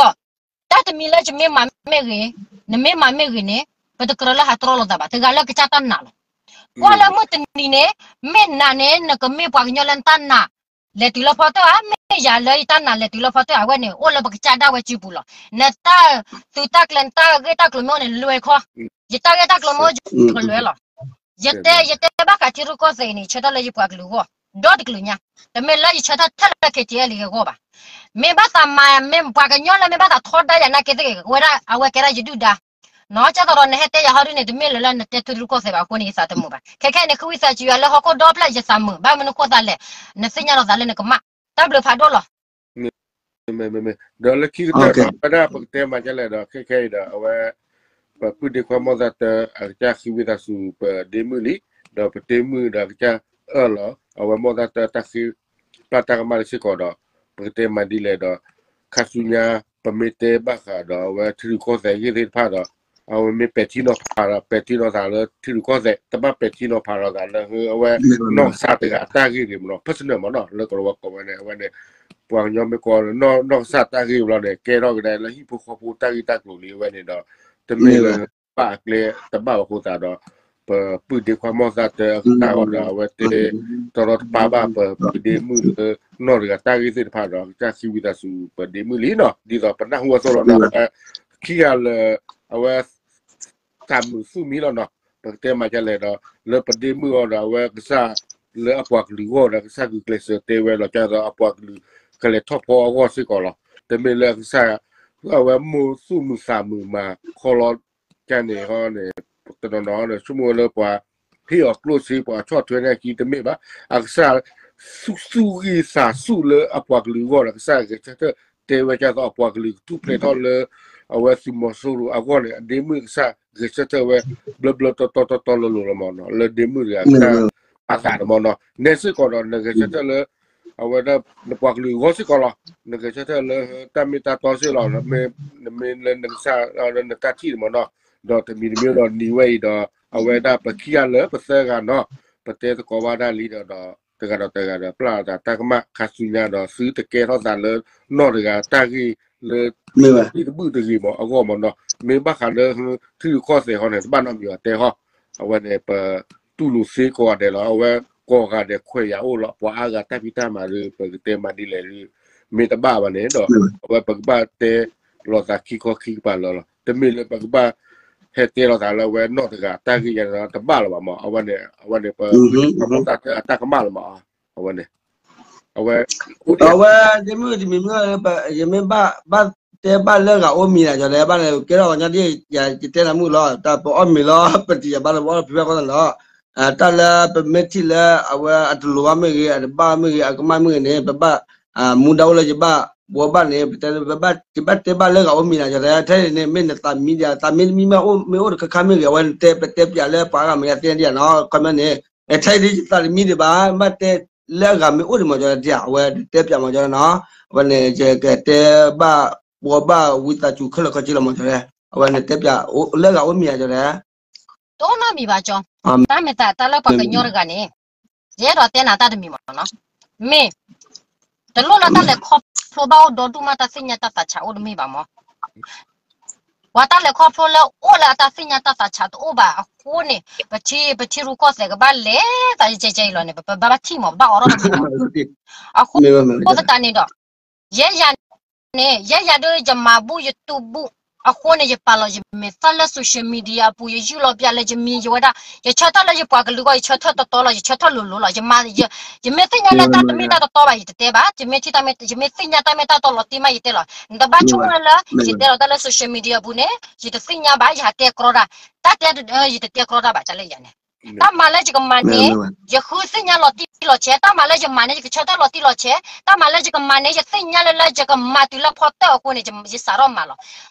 တၢ်တမံၤလၢယမ့ၢ်မၤမ့ၢ်ဂ့ၤ နမ့ၢ်မၤမ့ၢ်ဂ့ၤန့ၣ် ပတကြၢးလၢဟးတြီလိာ်သးဘၣ် တဂၤလၢကစၢ်တၢ်နာ်လီၤ ကွၢ်လၢမုၢ်တနံၤန့ၣ် မ့ၢ်နၤန့ၣ် နကမ့ၢ်ပှၤကညီလၢနတၢ်နာ် လဲၤတုၤလၢဖီတၢၣ်ဧါ မ့ၢ်ယၤလၢယတၢ်နာ်လဲၤတုၤလၢဖီတၢၣ် အဝဲန့ၣ် အိၣ်လၢပကစၢ်ဒၣ်ဝဲစုပူၤလီၤ နတၢ်သူတၢ်ကျဲၤ နတၢ်ဂ့ၢ်တၢ်ကျိၤမ့ၢ်အိၣ်န့ၣ် လဲၤခီ ယတၢ်ဂ့ၢ်တၢ်ကျိၤမ့ၢ်အိၣ် ယကလဲၤလီၤ ယတဲ ယတဲဘၣ်ဃးထံရူၢ်ကီၢ်သဲးအံၤန့ၣ် ယဆၢထၢၣ်လၢယပှၤကလုာ်အဂီၢ် ဒီတကလုာ်ညါ တမ့ၢ်လၢယဆၢထၢၣ်ထဲလၢ K T L အဂီၢ်ဘၣ် မ့ၢ်ဘၣ်သးမၤ မ့ၢ်ပှၤကညီလၢမ့ၢ်ဘၣ်သးထီဒါယၤနာ်က့သ့ၣ်ဂ့ၤ ဝဲဒၣ်အဝဲကဲဒၣ်ယဒုၣ်ဒါ နီၢ်ကၢ်သီဒီးနဟဲတဲယၤဟီဒုန့ၣ် တမ့ၢ်လၢလၢနတဲထံရူၢ်ကီၢ်သဲးဘၣ်အဃိန့ၣ် ယသးတမုာ်ဘၣ် ခဲခဲအံၤန့ၣ် ဃ့ဝံသးစူၤယၤလၢဟီၣ်ခိၣ်ဒီဖျၢၣ်ယသးမုာ် ဘၣ်မနုၤဃိသးလဲၣ် နသ့ၣ်ညါလီၤသးလၢနကမၣ် တၢ်ဘျုးဖးဒိၣ်လီၤ မ့မ့ၢ် ဒီးလၢခံကတၢၢ်ဒီး ဝဲဒၣ်ပကတဲမၤဒ်လဲၣ်ဒီး ခဲခဲအံၤဒီး အဝဲ ပပုၢ်ဒ့ခွါမီၢ်သၣ်တၢ အကစၢ်ဃ့ဝံသးစူၤပဒ့မုၣ်လံ ဒီးပဒ့မုၣ်ဒီးအကစၢ်အၢၣ်လီၤ အဝဲမီၢ်သၣ်တၢ တၢ်ဃ့ပျၢ်တၢ်ကမၣ်လၢစ့ၢ်ကီးဒီး ပကတဲမၤဒ်လဲၣ်ဒီး ခါဆူညါ ပမ့ၢ်တဲဘၣ်ဃးဒီး အဝဲထံရူၢ်ကီၢ်သဲးအဂ့ၢ်သ့ၣ်တဖၣ်ဒီး အဝဲမ့ၢ်ပဲာ်ထံနီၤဖးဒီး ပဲာ်ထံနီၤသးလၢထံရူၢ်ကီၢ်သဲး တဘၣ်ပဲာ်ထံနီၤဖးလီၤသးလၢ အဝဲ နီၢ်ကစၢ်တဂၤအတၢ်ဂ့ၢ်ဂ့ၤမးနီၤ personal မးနီၤ လၢကလီၤဝါကိးဝဲန့ၣ် အဝဲန့ၣ် ပှၤကညီမ့ၢ်ကိး နီၢ်ကစၢ်တၢ်ဂ့ၢ်ဘျီန့ၣ် ကဲထီၣ်ကဒါလၢဟံၣ်ဖိဃီဖိတၢ်ဂ့ၢ်တၢ်ကျိၤလံ အဝဲန့ၣ်ဒီး တမ့ၢ်လၢ ဘၣ်အကျဲတဘၣ်အဃိသတးဒီး ပပုၢ်ဒ့ခွါမီၢ်သၣ်တၢ အကစၢ်အီၤဒီး အဝဲတဲ တရီတပါဘၣ်ပပုၢ်ဒ့မုၣ်လၢ နီၢ်တဂၤတၢ်ဂ့ၢ်သ့ၣ်တဖၣ်ဒီး အကစၢ်ဃ့ဝံသးစူၤပဒ့မုၣ်လံနီၤ ဒ်သိးပနၢ်ဟူအသိးလီၤနီၤ ခံဂၤလၢ အဝဲ သးမုာ်သူၣ်မံလီၤနီၤ ပကတဲမၤဒ်လဲၣ်ဒီး လၢပဒ့မုၣ်အီၤဒီး အဝဲကစၢ်လၢအပှၤကလုာ်အဂီၢ်ဒီး ကစၢ်ဂုာ်ကျဲးစၢးတဲဝဲလီၤကၢ်ဒီးအပှၤကလုာ် ကလဲၤထီၣ်ဖီအဂီၢ်စ့ၢ်ကီးလီၤ တမ့ၢ်လၢအကစၢ် အဝဲမိၢ်သူၣ်မုာ်သးမုာ်မၤခီလီၤ ကန့ၣ်ဟီန့ၣ် တနီၤနီၤန့ၣ် ဆိကမိၣ်လၢပှၤ ဟ့ၣ်အီၤကျိၣ်စ့ ပှၤဆီၣ်ထွဲန့ၢ်အခံတမ့ၢ်ဘၣ် အကစၢ် သူၣ်ဂံၢ်သးစူၤလၢအပှၤကလုာ်အဂီၢ်ဒီး ကစၢ်ဂဲၤဆၢထၢၣ်တဲဝဲကၢ်သိးအပှၤကလုာ်ကထူၣ်ဖျဲးထီၣ်လၢ အဝဲသုးမီၤစိရိၤအဂီၢ်န့ၣ် အဒ့မုၣ်ကစၢ်ဂဲၤဆၢထၢၣ်ဝဲ ဘျီဘျီတီတီတီတီလိၤလိၤလီၤမးနီၤ လၢဒ့မုၣ်တဂၤအတၢ်ပာ်သးန့ၣ်မးနီၤ နဲစ့ၢ်ကီးဒီး နဂဲၤဆၢထၢၣ်လၢ အဝဲဒၣ် နပှၤကလုာ်အဂီၢ်စ့ၢ်ကီးလီၤ နဂဲၤဆၢထၢၣ်လၢတၢ်မ့ၢ်တၢ်တီစ့ၢ်ကီးလီၤ နမ့ၢ်လၢနကစၢ်လၢနတၢ်ထံၣ်န့ၣ်မးနီၤ ဒီးတမံၤတမံၤဒီးနံၤဝဲအံၤဒီး အဝဲဒၣ်ပခံဂၤလၢပသၢဂၤနီၤ, ပတဲသကိးဘၣ်ဒၣ်လံဒီး တဂၤဒီးတဂၤဒီး ပျၢ်လီၤသးတၢ်ကမၣ်ခါဆူညါဒီး သုတကဲထီၣ်သးလၢနီၢ်တဂၤ တၢ်ဂ့ၢ်လၢ တဘုၣ်တဂ့ၤမး အဂီၢ်မးနီၤ, မ့ၢ်ဘၣ်ဃးလၢ ထံရူၢ်ကီၢ်သဲးဟီန့ၣ် တဘၣ်နီတမံၤဘၣ်တဲဟီ, အဝဲန့ၣ် ပတူၢ်လိာ်သ့ကိးဂၤဒဲးလီၤ, အဝဲကိးဂၤဒဲးခွဲးယာ်အိၣ်လီၤ, ပှၤအါဂၤတၢ်ဖံးတၢ်မၤဒီး ပကတဲမၤဒ်လဲၣ်ဒီး မ့ၢ်တဘၣ်ဘၣ်န့ၣ်ဒီး အဝဲပကဘၣ်တဲလိာ်သးခံခီခံကပၤလၢာ်လီၤ, တမ့ၢ်လၢပကဘၣ် ဟဲတဲလိာ်သးလၢအဝဲနီၢ်တဂၤတၢ်ဂ့ၢ်ယၤန့ၣ် တဘၣ်လၢၤဘၣ်မး, အဝဲန့ၣ် အဝဲန့ၣ် ပ ပတၢ်ကမၣ်လၢၤမး, အဝဲန့ၣ် အဝဲ အဝဲ ယမ့ၢ်တမံၤမ့ၢ် ယမ့ၢ်ဘၣ် ဘၣ်တဲဘၣ်လၢဂၤအိၣ်မံၤန့ၣ် ကၠီၤလဲဘၣ်န့ၣ် ကဲထီၣ်ပှၤညီဒ် ယတဲနၤမုၢ်လီၤ, တၢ်ပအီၣ်မ့ၤလီၤ ပတယၤဘၣ်လၢပအီၣ်ဖံးဘၣ်ဃီသးလီၤ, တၢ်လၢပမ့ၢ်ထံၣ်လၢအဝဲအတလိၤဘၣ်မ့ၢ်ဂ့ၤ အတဘၣ်မ့ၢ်ဂ့ၤ အကမၣ်မ့ၢ်ဂ့ၤန့ၣ် ပဘၣ် မူဒါအိၣ်လၢယဘၣ်ဘှီဘၣ်န့ၣ် ပတဲ ယဘၣ်တဲဘၣ်လၢဂၤအိၣ်မံၤန့ၣ် ကၠီၤလဲ ထဲန့ၣ်မ့ၢ်နသးမံဒီး သးမံမံမ့ၢ်အိၣ်မ့ၢ်အိၣ်တခါခါမ့ၢ်ဂ့ၤ အဝဲနတဲ ပတဲပျးလၢပှၤဂၤမ့ၢ်ယသ့ၣ်ညါဒ်ယၤနီၤ ခီမ့ၢ်န့ၣ် ထဲဒ်ယသးတမံဒံးဘၣ် ဘၣ်တဲလၢအဂၤမ့ၢ်အိၣ်ဒံးမး ကၠီၤလဲ အဝဲတဲပျးမး ကၠီၤလဲနီၤ, အဝဲန့ၣ် ယကတဲဘၣ်ဘှီဘၣ်ဝံသးစူၤခဲလၢာ်ခဲဆ့လီၤမး ကၠီၤလဲ, အဝဲန့ၣ်တဲပျးလၢအဂၤအိၣ်မံၤ ကၠီၤလဲ တအိၣ်နီတမံၤဘၣ်ကၠီ, တၢ်မ့ၢ်သးတၢ်လၢပှၤကညီတဂၤန့ၣ်, ယအဲၣ်ဒိးတဲနၤတၢ်တမံၤမးနီၤ, မ့ၢ် တလိၣ်လၢတၢ်လဲၤခီဖျိဘၣ်အိၣ်ဒီဒူၣ်မး တၢ်သ့ၣ်ညါတၢ်သးဆးအိၣ်တမ့ၢ်ဘၣ်မး, ပှၤတၢ်လဲၤခီဖျိလၢအိၣ်လၢအတၢ်သ့ၣ်ညါတၢ်သးဆးတအိၣ်ဘၣ်အဃိန့ၣ် ပထံ ပထံရူၢ်ကီၢ်သဲးကဘၣ်လဲၤသးယဲကဲအံၤလီၤန့ၣ် ပဘၣ်ထံၣ်မး ပဘၣ်အိးထီၣ်တမံၤမး, အဃိသတးန့ၣ်ဒီး ယဲယၤန့ၣ် ယဲယၤဒုးယမၤဘူၣ်ယတူၢ်ဘူၣ်, အဃိန့ၣ် ယပာ်လီၤယမဲာ်သၣ်လၢ social media အပူၤ ယယူၢ်လီၤပျးလၢယမံၤယဝဲဒၣ်, ယဆၢထၢၣ်လၢယပှၤကလုာ်အဂီၢ် ယဆၢထၢၣ်တီတီလီၤ ယဆၢထၢၣ်လိၤလိၤလီၤ, ယမ့ၢ်သ့ၣ်ညါလၢတၢ်တမ့ၢ်တၢ်တီတီဘၣ် ယတတဲဘၣ်, ယမ့ၢ်ထံၣ်တၢ်မ့ၢ် ယမ့ၢ်သ့ၣ်ညါတၢ်မ့ၢ်တၢ်တီလီၤတံၢ်မး ယတဲလီၤ, နတဘၣ်ဆိကမိၣ်လၢ ယတဲလီၤတၢ်လၢ social media အပူၤန့ၣ် ယတသ့ၣ်ညါဘၣ် ယဟးတဲကြီတၢ်, တၢ်တဲ ယတတဲကြီတၢ်ဘၣ် ကၠီၤလဲယၤန့ၣ် တၢ်မၤလၢယကမၤန့ၣ် ယဃုသ့ၣ်ညါလီၤတံၢ်လီၤဆဲး, တၢ်မၤလၢယမၤန့ၣ် ယကဆၢထၢၣ်လီၤတံၢ်လီၤဆဲး, တၢ်မၤလၢယကမၤန့ၣ် ယသ့ၣ်ညါလၢလၢယကမၤတုၤလၢဖီတၢၣ်အဃိန့ၣ် ယစးထီၣ်မၤလီၤ,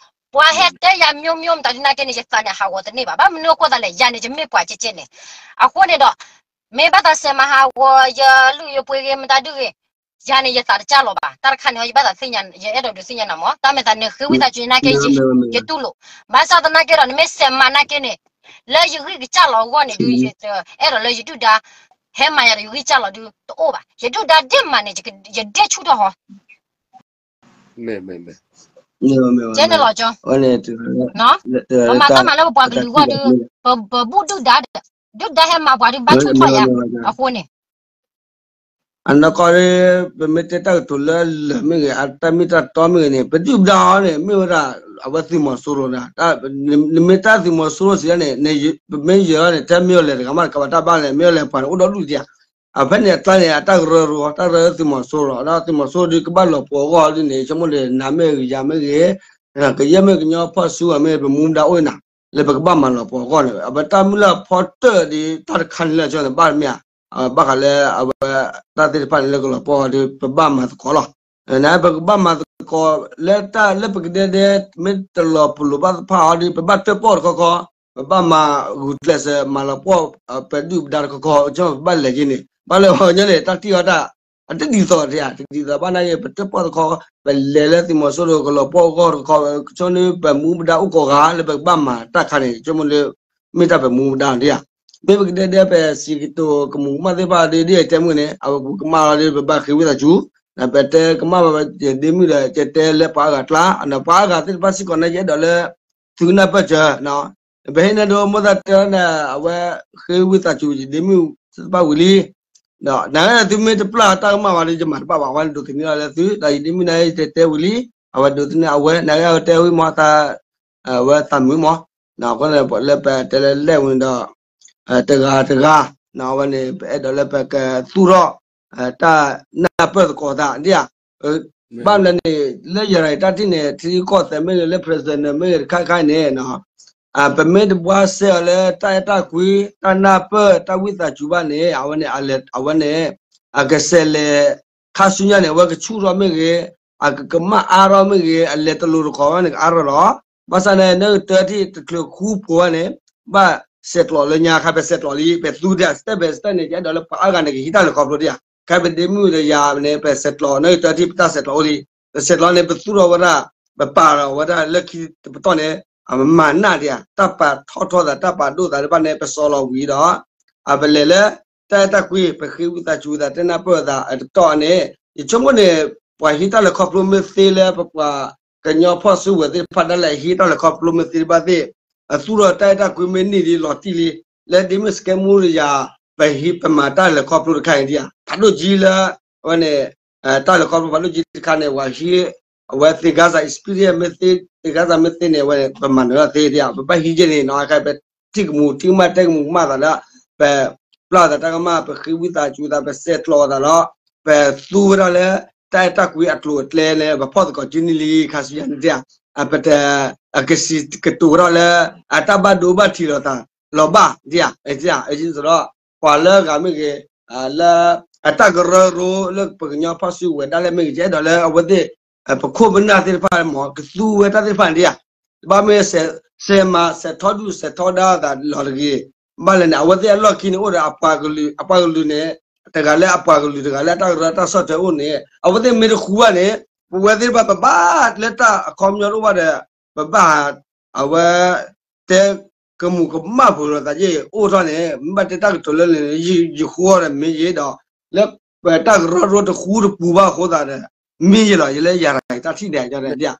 ပှၤဟဲတဲယၤ မျိုးမျိုး မတၤဒုးနာ်က့န့ၣ် ယသးန့ၣ်ဟးဂီၤတန့ၢ်ဘၣ်, ဘၣ်မနုၤအဃိသတးလဲၣ် ယၤန့ၣ် ယမ့ၢ်ပှၤကဲကဲန့ၣ်, အဃိန့ၣ်ဒီး မ့ၢ်ဘၣ်သးစဲးမၤဟးဂီၤ ယလုၢ်ယပှ့ၤဂ့ၤ မတၤဒုးဂ့ၤ ယၤန့ၣ် ယသးတကၢ်လီၤဘၣ်, တၢ်တခါန့ၣ် ယဘၣ်သးသ့ၣ်ညါ ယအဲၣ်ဒိးဒုးသ့ၣ်ညါနၤမး, တၢ်မ့ၢ်သးနဃ့ဝံသးစူၤနာ်က့ ယတူၢ်လိာ်, ဘၣ်ဆၣ်သနာ်က့ဒီး နမ့ၢ်စဲးမၤနာ်က့န့ၣ် လၢယဂံၢ်ကစၢ်လီၤအဂီၢ်န့ၣ်ဒုး ယအဲၣ်ဒိးလၢယဒုၣ်ဒါ ဟဲမၤယၤဒီးယဂံၢ်ကစၢ်လီၤဒုးတအိၣ်ဘၣ်, ယဒုၣ်ဒါဒ်မၤန့ၣ် ယဒဲဆူၣ်ထီၣ်ဟီ ကဲန့ၣ်လီၤကၠီ, ပမၤတၢ်မၤလၢပပှၤကလုာ်အဂီၢ်ဒီး ပဘူၣ်ဒုၣ်ဒါဒီး ဒုၣ်ဒါဟဲမၤပှၤဒုးဘၣ်ဆူၣ်ထီၣ်ယၤ, အဃိန့ၣ် အနီၢ်ကီၢ် ပမ့ၢ်တဲတၢ်ကတိၤလၢလၢာ်မ့ၢ်ဂ့ၤ အတၢ်မ့ၢ်တၢ်တီမ့ၢ်ဂ့ၤန့ၣ် ပဒုၣ်ပဒါအီၤန့ၣ် မ့ၢ်ဝဲဒၣ် အဝဲသုးမီၤစိရိၤဒၣ်, နမ့ၢ်တၢ်သုးမီၤစိရိၤစံးဒၣ်န့ၣ် ပမ့ၢ်ယဲၤအီၤန့ၣ် ထဲမ့ၢ်အီၤလဲၤတဂၤမးတကးဘၣ် တၢ်ဘၣ်လဲၣ် မ့ၢ်အီၤလဲၤပှၤန့ၣ် အိၣ်ဒီဒူၣ်ဒံးဧါ, အဖဲန့ၣ်အကျါန့ၣ် အတၢ်ကရၢကရိ တၢ်ရၢသုးမီၤစိရိၤ ဒီးသုးမီၤစိရိၤဒုးကဘၣ်လီၤပှီၤအဂီၢ်ဒ်န့ၣ် ဆိကမိၣ်ဒီး နၤမ့ၢ်ဂ့ၤယၤမ့ၢ်ဂ့ၤ ကယဲၢ်မ့ၢ်ကညီဖီၣ်စုအီၤမ့ၢ် ပမူပဒါအိၣ်နၤ လၢပကဘၣ်မၤလီၤပှီၤအဂီၢ်န့ၣ် အဝဲတၢ်မုၢ်လၢ်ဖီတၢၣ်ဒ်တၢ်တခါန့ၣ်လၢအကၠီန့ၣ် ဘၣ်တမ့ၢ်ဧါ, ဘၣ်ဃးလၢအဝဲ တၢ်သ့ၣ်တဖၣ်န့ၣ်လၢကလီၤပှီၤအီၤဒီး ပဘၣ်မၤသကိးလီၤ. နပကဘၣ်မၤသကိးလၢတၢ်လၢပကဒဲဒဲ မ့ၢ်တလီၤပလိာ်ဘၣ်သ့ၣ်တဖၣ်အီၤဒီး ပဘၣ်တၢၣ်ပီၣ်တခီခီ, ပဘၣ်မၤဂုာ်ကျဲးစၢးမၤလီၤပှီၢ် ပဒုၣ်ပဒါတခီခီ ကၠီပဘၣ်လဲၤက့ၤန့ၣ် ဘၣ်လၢပှၤကညီန့ၣ် တၢ်ထံၣ်အီၤတၢ် အတဒ်သိးတယၤ တဒ်သိးဘၣ်နာ်က့ ပတၢၣ်ပီၣ်တခီ ပလဲၤလၢသုးမီၤစိရိၤကလီၤပှီၢ်အဂီၢ်တခီခီ ကၠီန့ၣ် ပမူပဒါအိၣ်ကိးဂၤလၢပကဘၣ်မၤတၢ်ခါန့ၣ် ကၠီမ့ၢ်လၢ မ့ၢ်တၢ်ပမူပဒါဒ်ဧါ. မ့ၢ်ပကဒဲဒဲ ပစံးကတိၤကမူးကမၣ်သ့ၣ်တဖၣ်ဒီး ဒ်အတဲမုၢ်န့ၣ် အဝဲပကမၣ်လီၤဒီး ပဘၣ်ဃ့ဝံသးစူၤ ပတဲကမၣ်ဘၣ် ယဒ့မုၣ်ဒီး ယတဲလၢပှၤအါဂၤကျါ ပှၤအါဂၤသ့ၣ်တဖၣ်စ့ၢ်ကီးန့ၣ် ယအဲၣ်ဒိးလၢ သုကနၢ်ပၢၢ်စၢၤ ပဟ့ၣ်န့ၢ်ဒိမိၣ်သၣ်တဲလီၤန့ၣ် အဝဲဃ့ဝံသးစူၤ ယဒ့မုၣ်သ့ၣ်တဖၣ်ဝံၤလံ ဒီးနဂ့ၢ်သုမ့ၢ်တပျၢ်တၢ်ကမၣ်ဘၣ်ဒီး ယမၤတဘၣ်ဘၣ် အဝဲန့ၣ်ဒိးသန့ၤလီၤလၢသု ဒီးယဒ့မုၣ်န့ၣ် ယတဲတဲဝံၤလံ အဝဲဒိးသန့ၤအဝဲ နဂ့ၢ်အဝဲတဲဝံၤမ့ၢ်သး အဝဲသးမုာ်မး အဃိန့ၣ် လၢပတဲလၢလဲၣ်ဝံၤဒီး တဂၤတဂၤ အဝဲန့ၣ် ပအဲၣ်ဒိးလၢပကသူၣ်ထီၣ် တၢ်နၢ်ပၢၢ်သကိးသးဒ်ဧါ ဘၣ်မနုၤန့ၣ် လၢယရၤတၢ်ထံၣ်န့ၣ် ထံကီၢ်သဲးမ့ၢ်ဂ့ၤ လၢ president မ့ၢ်ဂ့ၤ တခါခါအံၤန့ၣ် ပမ့ၢ်တဘှါစဲအီၤလၢတၢ်အဲၣ်တၢ်ကွံ တၢ်နၢ်ပၢၢ် တၢ်ဝံသးစူၤဘၣ်န့ၣ် အဝဲန့ၣ် အဝဲန့ၣ် အကစဲးလဲၤ ခါဆူညါန့ၣ် အဝဲကဆူၣ်ထီၣ်မ့ၢ်ဂ့ၤ အကကမၣ်အါထီၣ်မ့ၢ်ဂ့ၤ အလဲၤတလိၤတခီဝဲန့ၣ် ကအါထီၣ်လီၤ. ဘၣ်ဆၣ်န့ၣ် နကတၢၢ်ထံၣ်တချုးဃူဖိးဝဲန့ၣ် ဘၣ်ဆဲးကျိးလၢညါ ခါပဆဲးကျိးလံ ပသူဒၣ် step by step န့ၣ် ယအဲၣ်ဒိးလၢပှၤအါဂၤန့ၣ် ကဟံးတၢ်လၢခီဖျိဒ်ဧါ ခါပဒ့မုၣ်ဒီးယၤန့ၣ် ပဆဲးကျိး နကတၢၢ်ထံၣ်ပတၢ်ဆဲးကျိးအိၣ်လံ ပဆဲးကျိးန့ၣ် ပသူၣ်ထီၣ်ဝဲဒၣ် ပပာ်ထီၣ်ဝဲဒၣ်လၢခံတပတီၢ်န့ၣ် အမၤနၢ်ဒံးဧါ, တၢ်ပာ်ထီၣ်ထီသး တၢ်ပာ်ဒိၣ်သးတဖၣ်န့ၣ် ပစီလီၤဝံၤဒီး အပလဲၤလၢ တၢ်အဲၣ်တၢ်ကွံ ပဃ့ဝံသးစူၤသး တဲနၢ်ပၢၢ်သးအတတီၢ်န့ၣ် ယဆိကမိၣ်န့ၣ် ပှၤဟံးတၢ်လဲၤခီဖျိမ့ၢ်သ့လၢပပှၤကညီဖီၣ်စုကဝဲၤသ့ၣ်တဖၣ်ဒၣ်လဲာ် ဟံးတၢ်လဲၤခီဖျိမ့ၢ်သ့တဘၣ်သ့ၣ် အသူၣ်ထီၣ်တၢ်အဲၣ်တၢ်ကွံမ့ၢ်န့ၢ်ဒံးလီၤတံၢ်လံ, လၢဒ့မုၣ်စကဲမူရယၤ ပဟံးပမၤတၢ်လဲၤခီဖျိတခါအံၤဒံးဧါ, ဖးဒိၣ်ကၠံလၢ အဝဲန့ၣ် တၢ်လဲၤခီဖျိဖးဒိၣ်ကၠံတခါန့ၣ် ပှၤဟံး အဝဲသ့ၣ်ဂါစၢ် experience မ့ၢ်သ့ သ့ၣ်ဂါစၢ်မ့ၢ်သ့န့ၣ် အဝဲန့ၣ် ပမၤနၢၤထီၣ်သ့ဒံးဧါ, ပဘၣ်ဟံးက့န့ၣ်နီၤ ခါ ပထံၣ်ကမူၤထံၣ်ကမၣ် တဲကမူၤကမၣ်သးလၢ ပပျၢ်သးတၢ်ကမၣ် ပဃ့ဝံသးစူၤသး ပဆဲးကျိးသးဒီး ပသူဝဲဒၣ်လၢ တၢ်အဲၣ်တၢ်ကွံအကျိၤအကျဲန့ၣ် ပဖီၣ်သကိးကၠံန့ၣ်လံ ခါဆူညါန့ၣ်ဒံးဧါ, ပတ အကစံးကတိၤထီၣ်လၢ အတၢ်ဘၣ်ဒိဘၣ်ထံးလိာ်သး လီၤဘၣ်ဒံးဧါ, အဒ်သိးဒီး ပှၤလၢအဂၤမ့ၢ်ဂ့ၤ လၢ အတၢ်ကရၢကရိလၢပကညီဖီၣ်စုကဝဲၤဒၣ်လဲာ်မ့ၢ်ဂ့ၤ ယအဲၣ်ဒိးလၢအဝဲသ့ၣ် ပခိၣ်ပနၢ်သ့ၣ်တဖၣ်မ့ၢ် ကသူဝဲတၢ်သ့ၣ်တဖၣ်န့ၣ်ဒံးဧါ, ဘၣ်မ့ၢ် စဲးမၤစဲးထီဒုၣ်စဲးထီဒါသးလီၤတဂ့ၤ, ဘၣ်လဲၣ်န့ၣ် အဝဲသ့ၣ်အလီၢ်ခံန့ၣ်အိၣ်ဒီးအပှၤကလုာ် အပှၤကလုာ်န့ၣ် တဂၤလၢအပှၤကလုာ် တဂၤလၢအတၢ်ကရၢတၢ်ဆီၣ်ထွဲအိၣ်န့ၣ် အဝဲသ့ၣ်မ့ၢ်တဃူဘၣ်န့ၣ် ပဝဲသ့ၣ်တဖၣ် ပဘၣ်လၢတၢ်အခီပညီတအိၣ်ဘၣ်ဒီး ပဘၣ် အဝဲ တဲကမူၤကမၣ်ပှဲၤလိာ်သးယ့ၣ် အိၣ်ထီၣ်န့ၣ် မ့ၢ်ဘၣ်တဲတၢ်ကတိၤလၢန့ၣ် ယဃူအီၤဒီးမ့ၢ်ယ့ၣ်ဒီး လၢပတၢ်ကရၢကရိတဃူတပူၤဘၣ်အဃိသတးဒီး မ့ၢ်ယ့ၣ်လီၤ ယလၢယၤတၢ်ထံၣ်န့ၣ် ယဒီး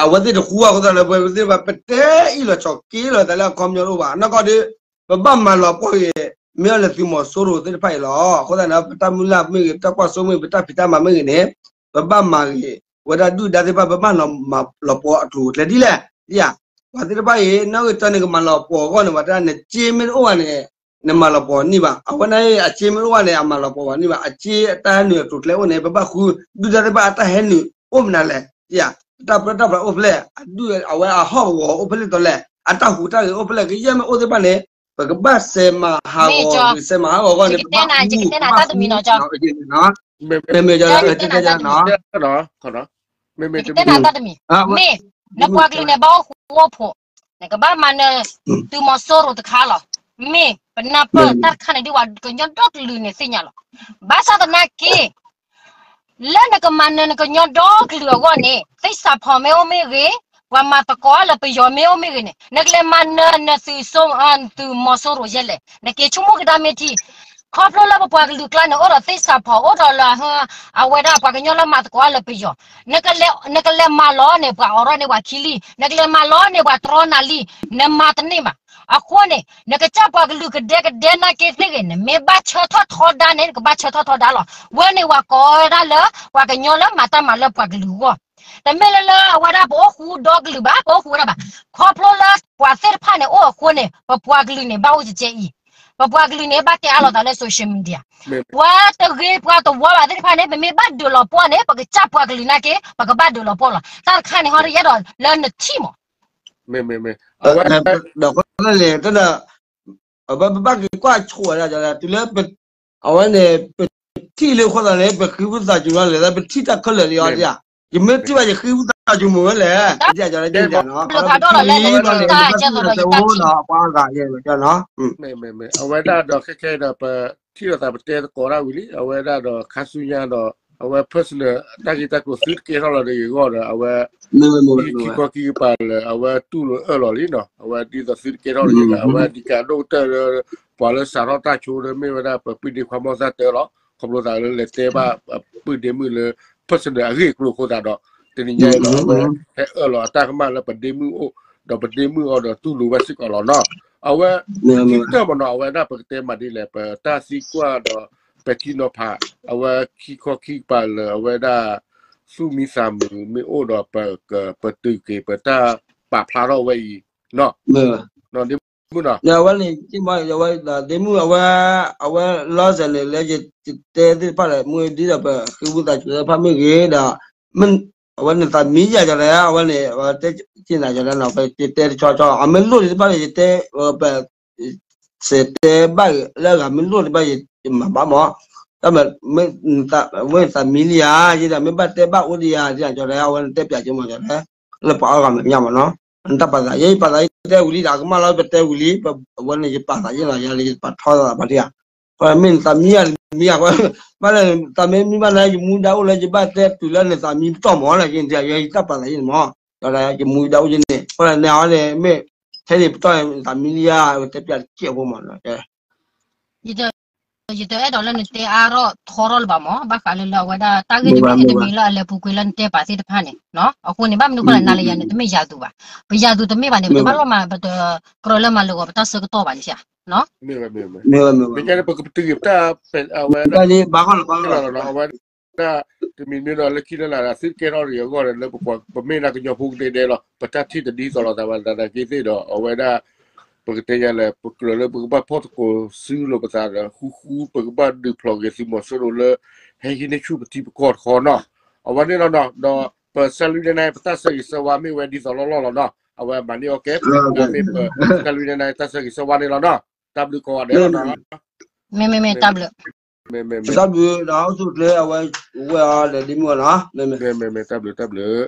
အဝဲသ့ၣ်တဃူဘၣ်အဃိသတးဒီး ပဝဲသ့ၣ်တဖၣ် ပတဲအံၤလီၤ ဆီၣ်က့ၤလီၤသးလၢအခီပညီတအိၣ်ဘၣ် နီၢ်ကီၢ်ဒီး ပဘၣ်မၤလီၤပှီၢ်ဂ့ၤ မ့ၢ်အီၤလၢသုးမီၤစိရိၤသ့ၣ်တဖၣ်အံၤလီၤ. အဃိသတးန့ၣ် ပတၢ်မုၢ်လၢ်မ့ၢ်ဂ့ၤ ပတၢ်ကွၢ်စိမ့ၢ်ဂ့ၤ ပတၢ်ဖံးတၢ်မၤမ့ၢ်ဂ့ၤန့ၣ် ပဘၣ်မၤဂ့ၤ ဝဲဒၣ်ဒုၣ်ဒါသ့ၣ်တဖၣ် ပဘၣ်မၤလီၤပှီၢ်အကျိၤအကျဲဒ်လဲၣ် ဒ်ဧါ. ပှၤသ့ၣ်တဖၣ်အံၤ နီၢ်ဂ့ၤတၢ်န့ၣ် ကမၤလီၤပှီၢ်အဂီၢ်န့ၣ် ပှၤတဲနစ့မ့ၢ်တအိၣ်ဘၣ်န့ၣ် နမၤလီၤပှီၢ်န့ၢ်ဘၣ်. အဝဲန့ၣ်အစ့မ့ၢ်တအိၣ်ဘၣ်န့ၣ် အမၤလီၤပှီၢ်ဘၣ်န့ၢ်ဘၣ်. အစ့အတၢ်ဟဲနုာ်အကျိၤအကျဲအိၣ်န့ၣ် ပဘၣ်ဃု ဒုၣ်ဒါသ့ၣ်တဖၣ်အတၢ်ဟဲနုာ်အိၣ်မနုၤလဲၣ် ဒ်ဧါ. ပတၢ်ပြၢတၢ်ပြးအိၣ်ဖဲလဲၣ် အဒုၣ်အဝဲအဟီၣ်ကဝီၤအိၣ်ဖဲလဲၣ် တလဲၣ် အတၢ်ဟူးတၢ်ဂဲၤအိၣ်ဖဲလဲၣ် ကယဲၢ်မ့ၢ်အိၣ်သ့ၣ်တဖၣ်န့ၣ် ပကဘၣ်စဲးမၤဟးဂီၤ စဲးမၤဟးဂီၤအဂီၢ်န့ၣ် ပဘၣ်ဃု ပဘၣ်ဃု မ့ၢ် မ့ၢ် နကတဲနၤတၢ်တမံၤ, မ့ၢ် နပှၤကလုာ်န့ၣ် ဘၣ်အိၣ်ဃူအိၣ်ဖိး, နကဘၣ်မၤနၢၤ သုးမီၤစိရိၤတခါလီၤ. မ့ၢ်ပနၢ်ပၢၢ်တၢ်တခါန့ၣ်ဒ်ဝဲ ကညီဒီကလုာ်န့ၣ်သ့ၣ်ညါလီၤ. ဘၣ်ဆၣ်သနာ်က့ လၢနကမၤနၢၤနကညီဒီကလုာ်အဂီၢ်န့ၣ် သ့ၣ်စးဖီးမ့ၢ်အိၣ်မ့ၢ်ဂ့ၤ, ပှၤမၤသကိးအါလၢပယီၤမ့ၢ်အိၣ်မ့ၢ်ဂ့ၤန့ၣ် နကလဲၤမၤနၢၤနသုး သုးမီၤစိရိၤယဲလဲၣ်. နက့ၤဆိကမိၣ်ကဒါမ့ၢ်ထံ ခီဖျိလၢပပှၤကလုာ်ကျါန့ၣ် အိၣ်ဒီးသ့ၣ်စးဖီး အိၣ်ဒီးလၢ အဝဲဒၣ်ပှၤကညီလၢမၤသကိးအါလၢပယီၤ, နကလဲၤမၤလီၤန့ၢ်ပှၤအိးထီၣ်န့ၢ်ပှၤခံလံ, နကလဲၤမၤလီၤန့ၢ်ပှၤတြီနၤလံ, နမၤတန့ၢ်ဘၣ်. အဃိန့ၣ် နကစၢ်ပှၤကလုာ်ကဒဲကဒဲနာ်က့သ့ၣ်ဂ့ၤန့ၣ် မ့ၢ်ဘၣ်ဆၢထၢၣ်ထီဒါန့ၣ် နကဘၣ်ဆၢထၢၣ်ထီဒါလီၤ. ဝဲန့ၣ်ပှၤကိးဝဲဒၣ်လၢ ပှၤကညီလၢမၤတၢ်မၤလၢပှၤကလုာ်အဂီၢ် တမ့ၢ်လၢလၢအဝဲဒၣ်ပအိၣ်ဃူဒီကလုာ်ဘၣ်, ပအိၣ်ဃူဝဲဒၣ်ဘၣ်. ခီဖျိလၢပှၤသ့ၣ်တဖၣ်န့ၣ်အိၣ်အဃိန့ၣ် ပပှၤကလုာ်န့ၣ်ဘၣ်အိၣ်ကကဲအံၤ, ပပှၤကလုာ်န့ၣ်ဘၣ်တဲအါလိာ်သးလၢ social media, ပှၤတဂ့ၤပှၤတဝါဘၣ်သ့ၣ်တဖၣ်န့ၣ် ပမ့ၢ်ဘၣ်ဒုးလီၤပှီၢ်န့ၣ် ပကစၢ်ပှၤကလုာ်နာ်က့ ပကဘၣ်ဒုးလီၤပှီၢ်လီၤ. တၢ်တခါန့ၣ်ဟီဒီးယအဲၣ်ဒိးလၢနထံၣ်မး မ့ၢ် မ့ၢ် မ့ၢ် အဝဲ ဒီးဃိန့ၣ် တဒီး အဝဲပဘၣ်က့ၤကွၢ်ဆိၣ်ဝဲဒၣ် တုၤလၢ အဝဲန့ၣ် ပထံၣ်လၢဃိသးန့ၣ် ပဃ့ဝံသးစူၤလီၤလဲၣ် ပထံၣ်တၢ်ခဲလၢာ်လံအီၤဒ်ဧါ, ယမ့ၢ်ထံၣ်ဘၣ်ယဃ့ဝံသးစူၤမ့ၢ်ဝဲလဲၣ် ဒ်ကၠီန့ၣ် ပထံၣ်လီၤလၢယတၢ်ကၠီဒီး ပှၤအါဂၤယဲၢ်ကၠီနီၤ မ့ၢ် မ့ၢ် အဝဲဒၣ်ဒီးခဲခဲဒီး ပထံၣ်လိာ်သးပတဲသကိးတၢ်ဝံၤလံ အဝဲဒၣ်ဒီးခါဆူညါဒီး အဝဲ personal တၢ်ဂ့ၢ်တၢ်ကျိၤသုတကဲထီၣ်လီၤဒီးယဂီၢ်ဒီး အဝဲ ခံခီခံကပၤလၢ အဝဲတူၢ်လိာ်အၢၣ်လီၤလံနီၤ အဝဲဒ်သိးသုတကဲထီၣ်လီၤယဂီၢ် အဝဲဒံးကးဒိၣ်ကတၢၢ်လၢ ပှၤလၢစးထီၣ်တၢ်ဆိဒီးမ့ၢ်ဝဲဒၣ်ပပုၢ်ဒ့ခွါမီၢ်သၣ်တၢလီၤ ခီဖျိသးလၢလဲၤတဲဘၣ် ပုၢ်ဒ့မုၣ်လၢ personal အဂ့ၢ်အကျိၤအဃိသတးဒီး တနံၤညါအံၤဒီး အဝဲ ဟဲအၢၣ်လီၤအတၢ်ကမၣ်လၢပဒ့မုၣ်အိၣ် ဒီးပဒ့မုၣ်အီၤဒီးတူၢ်လိာ်ဝဲစ့ၢ်ကီးလီၤနီၤ အဝဲ ခံကတၢၢ်မ့ၢ်နီၤ အဝဲဒၣ်ပကတဲမးဒ်လဲၣ် ပတၢ်သံကွၢ်ဒီး ပဲာ်ထံနီၤဖး အဝဲခံခီခံကပၤလၢ အဝဲဒၣ် သူၣ်မံသးမုာ်မ့ၢ်အိၣ်ဒီး ပတုာ်က့ၤ ပတၢ်ပာ်ဖျါထီၣ်ဝဲအံၤ နီၤ ဒ့မုၣ်နီၤ အဝဲန့ၣ် ဒ့မုၣ် အဝဲ အဝဲ လီၤစဲၤန့ၣ် လၢယတဲသ့ၣ်တဖၣ်ဒီး မ့ၢ်ဒ်ဒီးပဃ့ဝံသးစူၤသ့ၣ်တဖၣ်မ့ၢ်ဂ့ၤဒီး အဝဲန့ၣ်သးမံယၤကီးလဲၣ် အဝဲန့ၣ် အဝဲတဲက့ၤနၤကီးလဲၣ်နီၤ ပတဲတဆီဆီ အမ့ၢ်လိၣ်ဒံးတဖၣ်ဒီး ယတဲ ပ စဲးတဲဘၣ်လၢအဂၤမ့ၢ်လိၣ်ဒံးဘၣ် ယမၤဘၣ်မး တၢ်မ့ၢ် မ့ၢ်သးမံလံဧါ ယဒီးမ့ၢ်ဘၣ်တဲဘၣ်အိၣ်ဒံးဧါ ယကီးလဲၣ် အဝဲန့ၣ်တဲပၠးက့ၤမးကီးလဲၣ် လၢပှၤအါဂၤမဲာ်ညါမးနီၤ တၢ်ပာ်သးယဲ ယပာ်သးယတဲဝံၤလံဒီး အကမၣ်လီၤ ပတဲဝံၤလံ အဝဲန့ၣ် ယပာ်သးယဲလီၤ ယၤလၢယပာ်ထီသးဘၣ်ဒံးဧါ မ့ၢ်နသးမံဧါ မံဧါ ဘၣ်လၢသးမ့ၢ်မံဘၣ်နၤ ယမူဒါအိၣ်လၢယဘၣ်တဲတုၤလၢနသးမံပတီၢ်မးလၢယတၢ်ပာ်သးယဲန့ၣ်မး ဒီးယမူဒါအိၣ်ယဲန့ၣ် အဃိန့ၣ်အီၤန့ၣ် မ့ၢ်ထဲန့ၣ်ပတီၢ်န့ၣ် သးမံလံဧါ တဲပျးတကဲးဖိမးနီၤ. ယတအဲၣ်ဒိးလၢနတဲအါထီၣ်ထီထီၣ်လၢၤဘၣ်မး ဘၣ်ဃးလၢလၢအဝဲဒၣ်တၢ်ဂ့ၢ်တမံၤတမံၤလၢအလဲၤပူၤကွံာ်လၢနတဲပာ်သ့ၣ်တဖၣ်န့ၣ်, အဃိန့ၣ် ဘၣ်မနုၤအဃိလဲၣ် နၤလၢယၤန့ၣ် တမ့ၢ်ယၤသူဘၣ်. ပယၤသူတမ့ၢ်ဘၣ်န့ၣ် ပတဘၣ်လီၤမၤ ပတကြၢးလၢမၤလၢာ်ဂီၤပတၢ်ဆၢကတီၢ်ဘၣ်န့ၣ်ဧါ. မ့ၢ်ဝဲ မ့ၢ်ဝဲ မ့ၢ်ဝဲ မ့ၢ်ဝဲ မ့ၢ်ဝဲ တမံၤမ့ၢ်ဒီးလၢခံလၢ်လၢ်ဒီး အဝဲဒၣ် တမံၤမ့ၢ်ဒီးလၢခံလၢ်လၢ်ဒီး သုတကဲထီၣ်တဂ့ၤအဂီၢ်ဒီး လၢပမ့ၢ်ဒၣ်ကညီဖိကဒဲဒဲလီၤ ပတၢ်ထံၣ်တဒ်သိးလိာ်သးဘၣ် သနာ်က့သ့ၣ်ဒီး အဝဲဒၣ် ပကတဲယၤလဲၣ် ပကြၢးလၢပကဘၣ်ဖီၣ်သကိးစုလိာ်ပသးဒီး ဃူဃူ ပကဘၣ်ဒုးဖျိးက့ၤသုးမီၤစိရိၤလၢ ဟဲဟံးန့ၢ်ဆူၣ်ပထံပကီၢ်တခီနီၤ. အဝဲန့ၣ်လီၤနီၤ ဒီးပဆၢလွံၢ်နၣ်ရံၣ် ပတၢ်ဆၢဂ့ၤဆၢဝါမ့ၢ်ဝဲဒ်သိးလီၢ်လီၢ်လီၤနီၤ. အဝဲမၤန့ၢ်အီၤကဲ မ့ၢ်ပဆၢလွံၢ်နၣ်ရံၣ် တၢ်ဆၢဂ့ၤဆၢဝါန့ၣ်လီၤနီၤ. တၢ်ဘျုးကိးဂၤဒဲးလီၤနီၤ. မ့မ့မ့ၢ်တၢ်ဘျုး မ့မ့မ့ၢ်တၢ်ဘျုး ဒီးအိၣ်ဆူၣ်ချ့ အဝဲဝဲအီၤလဲၤဒ်မုၢ်အီၤနီၤ. မ့မ့မ့ၢ်တၢ်ဘျုး တၢ်ဘျုး